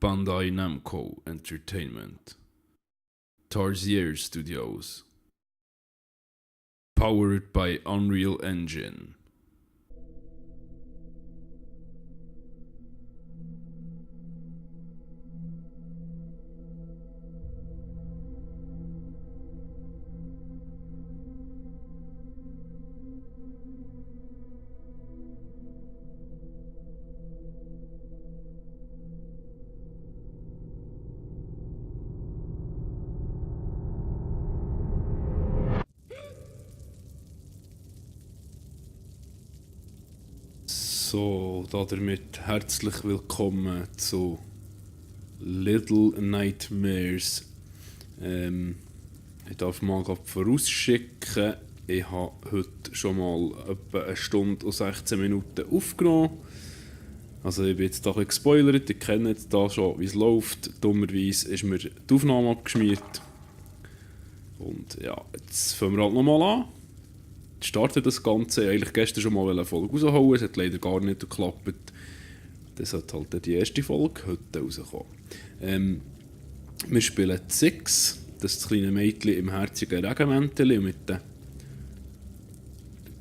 Bandai Namco Entertainment, Tarsier Studios, powered by Unreal Engine. So, damit herzlich willkommen zu Little Nightmares. Ich darf mal vorausschicken, ich habe heute schon mal etwa 1 Stunde und 16 Minuten aufgenommen. Also ich bin jetzt da ein bisschen gespoilert, ihr kennt jetzt da schon, wie es läuft. Dummerweise ist mir die Aufnahme abgeschmiert. Und ja, jetzt fangen wir halt nochmal an. Startet das Ganze. Eigentlich gestern schon mal eine Folge rausholen, es hat leider gar nicht geklappt. Das hat halt die erste Folge heute rauskommen. Wir spielen Six, das kleine Mädchen im herzigen Regenmäntel und mit den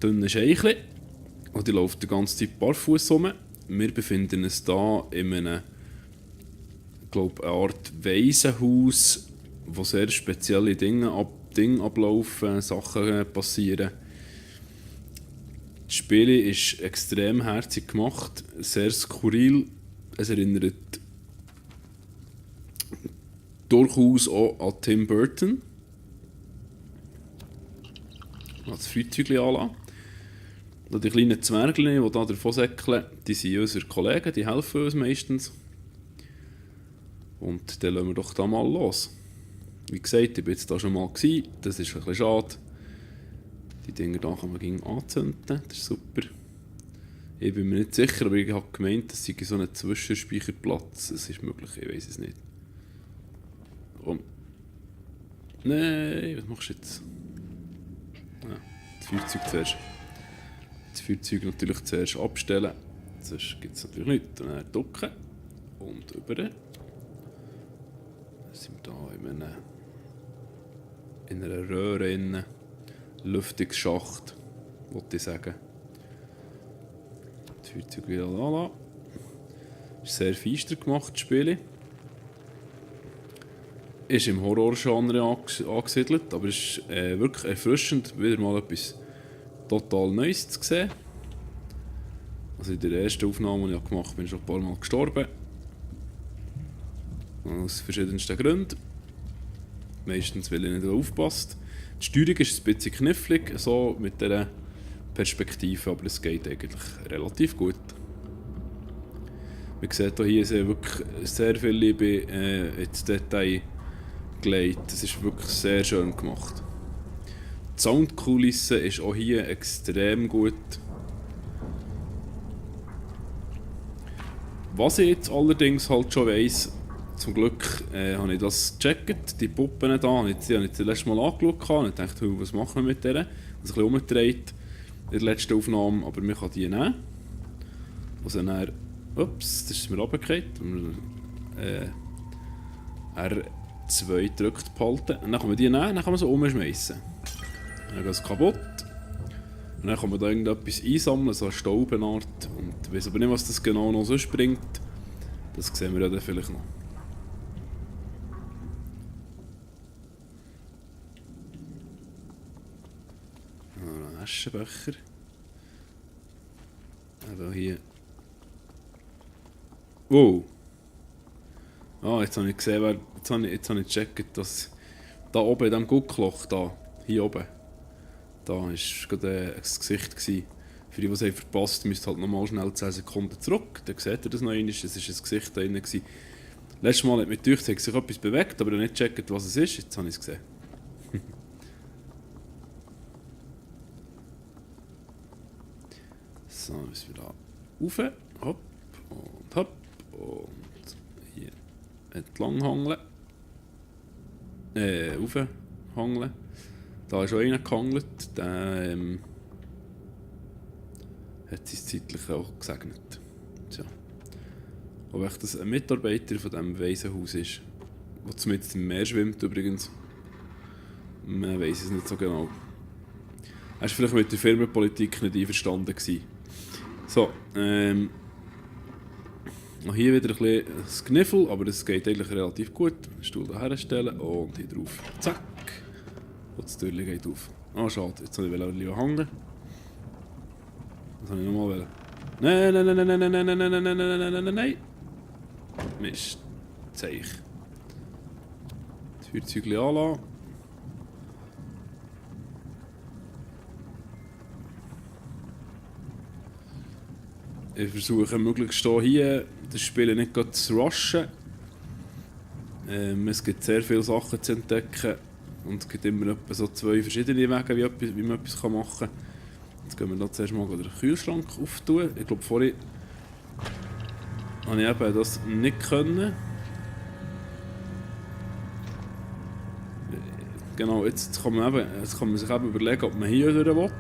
dünnen Scheicheln. Und die läuft die ganze Zeit barfuß rum. Wir befinden uns hier in einem, glaube eine Art Waisenhaus, wo sehr spezielle Dinge ablaufen, Sachen passieren. Das Spiel ist extrem herzig gemacht, sehr skurril. Es erinnert durchaus auch an Tim Burton. Das Feuerzeug anlassen. Und die kleinen Zwergchen, die hier davon säckeln, die sind unsere Kollegen, die helfen uns meistens. Und dann lassen wir doch da mal los. Wie gesagt, ich war jetzt da schon mal, das ist ein bisschen schade. Die Dinger da kann man gegen anzünden, das ist super. Ich bin mir nicht sicher, aber ich habe gemeint, das sei so ein Zwischenspeicherplatz. Es ist möglich, ich weiß es nicht. Komm. Nein, was machst du jetzt? Ja, das Feuerzeug zuerst. Das Feuerzeug natürlich zuerst abstellen. Sonst gibt es natürlich nichts. Und dann ducken. Und über. Dann sind wir hier in einer Röhre drin. Lüftungsschacht, wollte ich sagen. Das Feuerzeug wieder anlassen. Ist sehr feister gemacht, das Spiel. Ist im Horror-Genre angesiedelt, aber es ist wirklich erfrischend, wieder mal etwas total Neues zu sehen. Also in der ersten Aufnahme, die ich gemacht habe, bin ich schon ein paar Mal gestorben. Aus verschiedensten Gründen. Meistens, weil ich nicht aufpasst. Die Steuerung ist ein bisschen knifflig, so mit dieser Perspektive, aber es geht eigentlich relativ gut. Man sieht hier sind wirklich sehr viel Liebe ins Detail gelegt. Es ist wirklich sehr schön gemacht. Die Soundkulisse ist auch hier extrem gut. Was ich jetzt allerdings halt schon weiss, zum Glück habe ich das gecheckt, die Puppen da, die habe ich das letzte Mal angeschaut und dachte, was machen wir mit denen? Ich habe ein bisschen umgedreht in der letzten Aufnahme, aber man kann die nehmen. Also dann, ups, das ist mir runtergefallen. R2 gedrückt behalten. Und dann kann man die nehmen, dann kann man sie umschmeißen. Dann geht es kaputt. Und dann kann man da irgendetwas einsammeln, so eine Staubenart. Und ich weiss aber nicht, was das genau noch sonst bringt. Das sehen wir ja dann vielleicht noch. Aschenbecher. Aber hier. Wow! Ah, jetzt habe ich gesehen, jetzt habe ich gecheckt, dass da oben in diesem Guckloch, da, hier oben, da war gerade ein Gesicht gewesen. Für die, die es verpasst haben, müsst halt nochmal schnell 10 Sekunden zurück. Dann seht ihr das noch einmal, es war ein Gesicht da drin gewesen. Letztes Mal hat mich gedacht, es hat sich etwas bewegt, aber ich habe nicht gecheckt, was es ist. Jetzt habe ich es gesehen. So, müssen wir da rauf, hopp und hopp und hier entlang hangeln. Rauf hangeln. Da ist auch einer gehangelt, der hat sein zeitlich auch gesegnet. Tja. Ob echt das ein Mitarbeiter von diesem Waisenhaus ist. Der zumindest im Meer schwimmt übrigens. Man weiss es nicht so genau. Er war vielleicht mit der Firmenpolitik nicht einverstanden gewesen. So, auch hier wieder ein bisschen das Kniffel, aber das geht eigentlich relativ gut. Den Stuhl da herstellen und hier drauf. Zack. Und das Türchen geht auf. Ah, schade, jetzt soll ich lieber hängen. Was soll ich nochmal wollen? Nein, nein, nein, nein, nein, nein, nein, nein, nein, nein, nein, nein, nein, nein. Mist. Zeich. Das Feuerzeug anlassen. Ich versuche möglichst hier das Spiel nicht zu rushen. Es gibt sehr viele Sachen zu entdecken und es gibt immer etwa so 2 verschiedene Wege, wie man etwas machen kann. Jetzt gehen wir da zuerst mal den Kühlschrank auftun. Ich glaube, vorhin habe ich eben das nicht können. Genau, jetzt kann man sich eben überlegen, ob man hier durch will.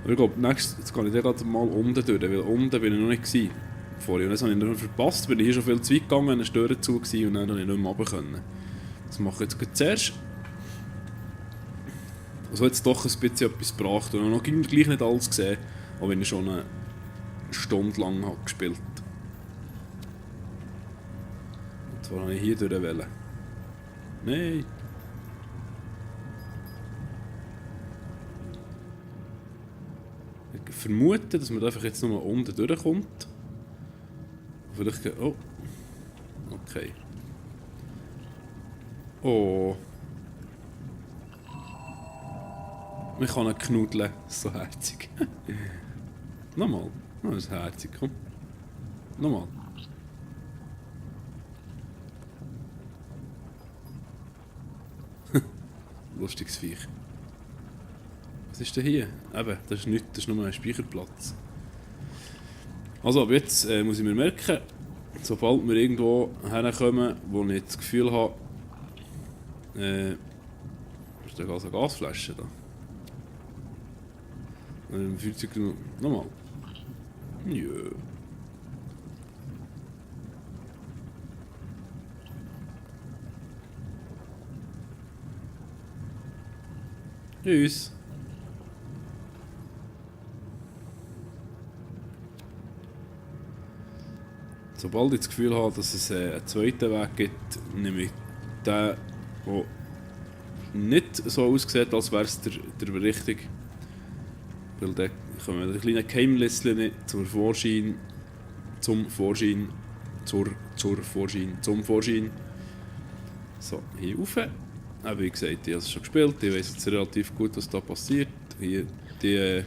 Aber ich glaube, jetzt gehe ich gerade mal unten durch, weil unten bin ich noch nicht gewesen, vorhin. Und das habe ich noch verpasst, bin ich hier schon viel zu weit gegangen, eine Störe zu gewesen, und dann konnte ich nicht mehr runter können. Das mache ich jetzt zuerst. Also jetzt doch ein bisschen etwas gebracht und noch gleich nicht alles gesehen, auch wenn ich schon eine Stunde lang habe gespielt. Und zwar habe ich hier durch wollen. Nein! Ich vermute, dass man einfach jetzt nur unten durchkommt. Vielleicht... Oh. Okay. Oh. Man kann ihn knudeln. So herzig. Nochmal. Oh, das ist herzig. Komm. Nochmal. Lustiges Viech. Was ist denn hier? Eben, das ist nichts, das ist nur ein Speicherplatz. Also ab jetzt muss ich mir merken, sobald wir irgendwo herkommen, wo ich das Gefühl habe, ist da eine Gasflasche da? Im Feuerzeug nochmal. Jö. Tschüss. Sobald ich das Gefühl habe, dass es einen zweiten Weg gibt, nehme ich den, der nicht so aussieht, als wäre es der richtige. Weil dann kommen die kleinen Geheimnisse zum Vorschein. Zum Vorschein. So, hier rauf. Wie gesagt, ich habe es schon gespielt, ich weiß jetzt relativ gut, was da passiert. Hier, die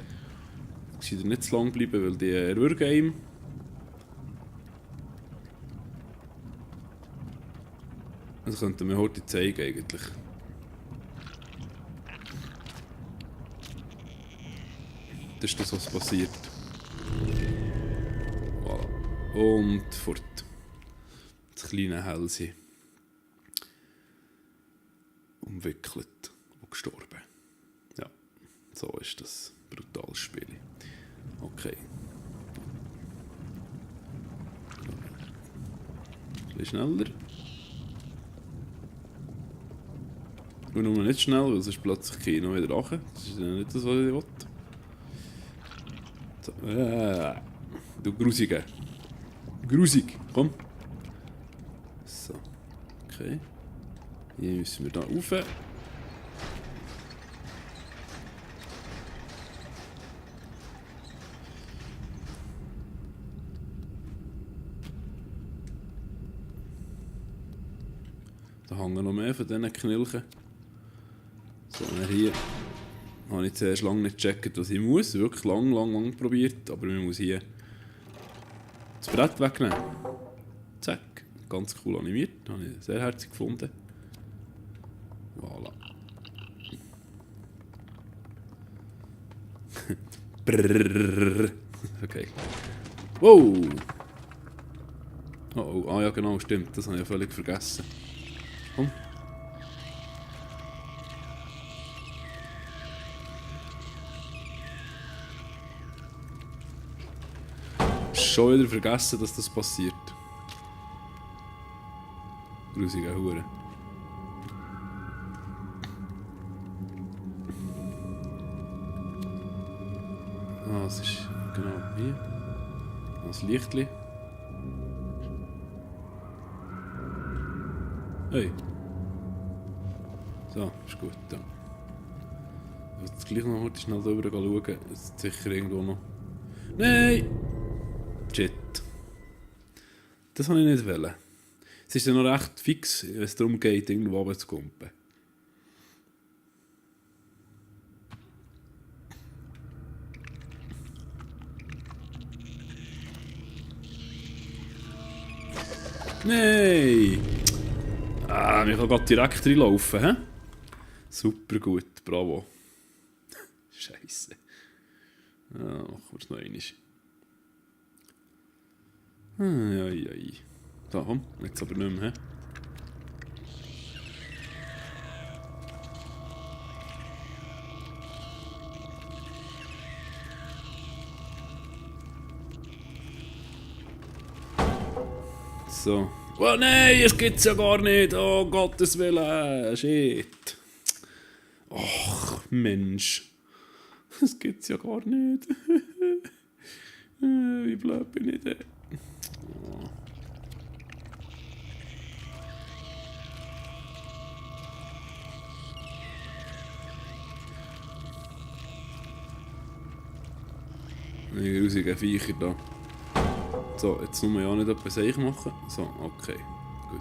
sollen nicht zu lang bleiben, weil die erwürgen einem. Das könnte mir heute zeigen eigentlich. Das ist das, was passiert. Voilà. Und fort. Das kleine Hälschen. Umwickelt und gestorben. Ja, so ist das brutales Spiel. Okay. Ein bisschen schneller. Und nur nicht schnell, weil sonst plötzlich Kino wieder lachen. Das ist ja nicht das, was ich will. So. Du Grusige. Grusig, komm. So. Okay. Hier müssen wir da rauf. Da hängen noch mehr von diesen Knilchen. So, hier habe ich zuerst lange nicht gecheckt, was ich muss. Wirklich lang probiert, aber man muss hier das Brett wegnehmen. Zack. Ganz cool animiert. Das habe ich sehr herzig gefunden. Voilà. Brrrr. Okay. Wow! Oh, ah ja genau, stimmt. Das habe ich ja völlig vergessen. Komm. Schon wieder vergessen, dass das passiert. Grusige Hure. Ah, es ist genau hier. Das Lichtli. Hey. So, ist gut. Ja. Jetzt gleich noch heute schnell drüber schauen. Es ist sicher irgendwo noch. Nein! Shit. Das wollte ich nicht wollen. Es ist ja noch recht fix, wenn es darum geht, irgendwo runterzukumpen. Nein! Ah, ich kann gerade direkt reinlaufen, hä? Super gut, bravo. Scheiße. Ja, machen wir es noch einmal. Ai. Da, komm, jetzt aber nicht mehr, hä? So. Oh nein, es gibt's ja gar nicht. Oh Gottes Willen. Shit. Och, Mensch. Das gibt's ja gar nicht. Wie blöd bin ich denn? Oh. Die grusigen Viecher da. So, jetzt muss man ja nicht etwas Seich machen. So, okay. Gut.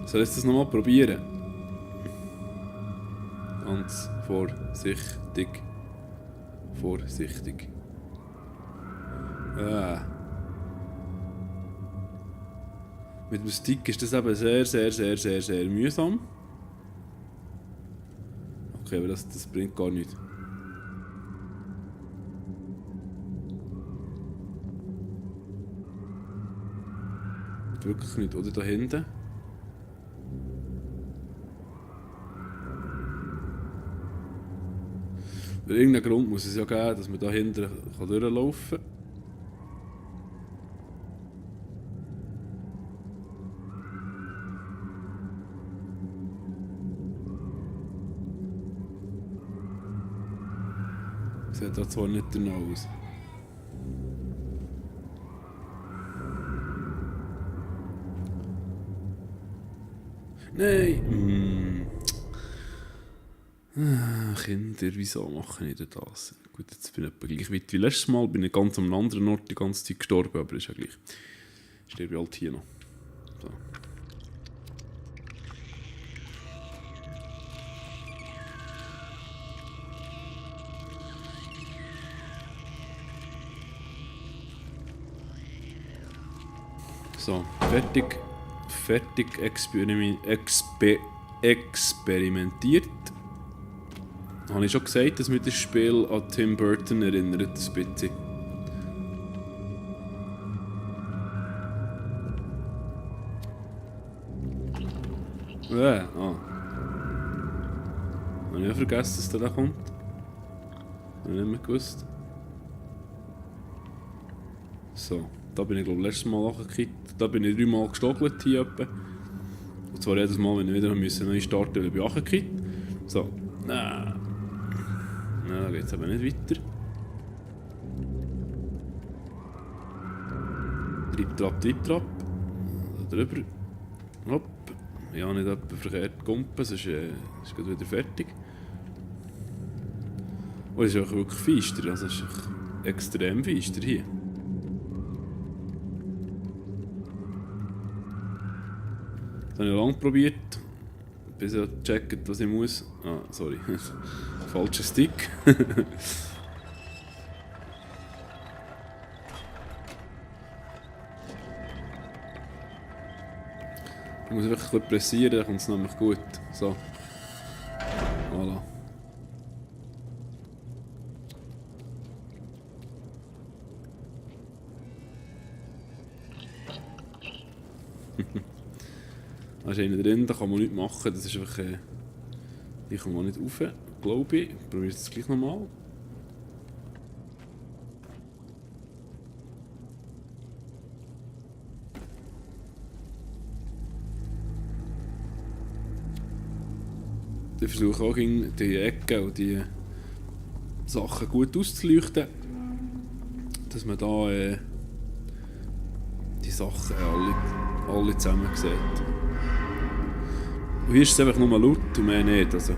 Soll ich das nochmal probieren? Ganz vorsichtig. Vorsichtig. Mit dem Stick ist das eben sehr mühsam. Okay, aber das bringt gar nichts. Wirklich nicht, oder da hinten? Für irgendeinen Grund muss es ja geben, dass man da hinten durchlaufen kann. Sieht da zwar nicht danach aus. Nein! Kinder, wieso mache ich denn das? Gut, jetzt bin ich etwa gleich weit wie letztes Mal. Bin ich ganz am anderen Ort die ganze Zeit gestorben, aber ist ja gleich. Ich sterbe halt hier noch. So. So, fertig experimentiert. Habe ich schon gesagt, dass mich das Spiel an Tim Burton erinnert, ein bisschen. Habe ich ja vergessen, dass der da kommt. Habe ich nicht mehr gewusst. So, da bin ich glaube letztes Mal angekippt. Da bin ich 3 Mal gestockelt hier etwa. Und zwar jedes Mal, wenn ich wieder neu starten musste, bin ich angekippt. So, da geht es aber nicht weiter. Tripp, Trap. Da drüber. Hopp. Ja, nicht etwa verkehrt gumpen, sonst ist es wieder fertig. Oh, es ist auch wirklich feister, also es ist extrem feister hier. Das habe ich lange probiert, bis ich gecheckt, was ich muss. Ah, sorry. Falscher Stick. Ich muss einfach ein bisschen pressieren, dann kommt es nämlich gut. So. Voilà. Da ist einer drin, da kann man nichts machen. Das ist einfach. Die kommt man nicht rauf, glaube ich. Ich probiere es jetzt gleich nochmal. Ich versuche auch die Ecken und die Sachen gut auszuleuchten, dass man da die Sachen alle zusammen sieht. Und hier ist es einfach nur laut und mehr nicht. Also.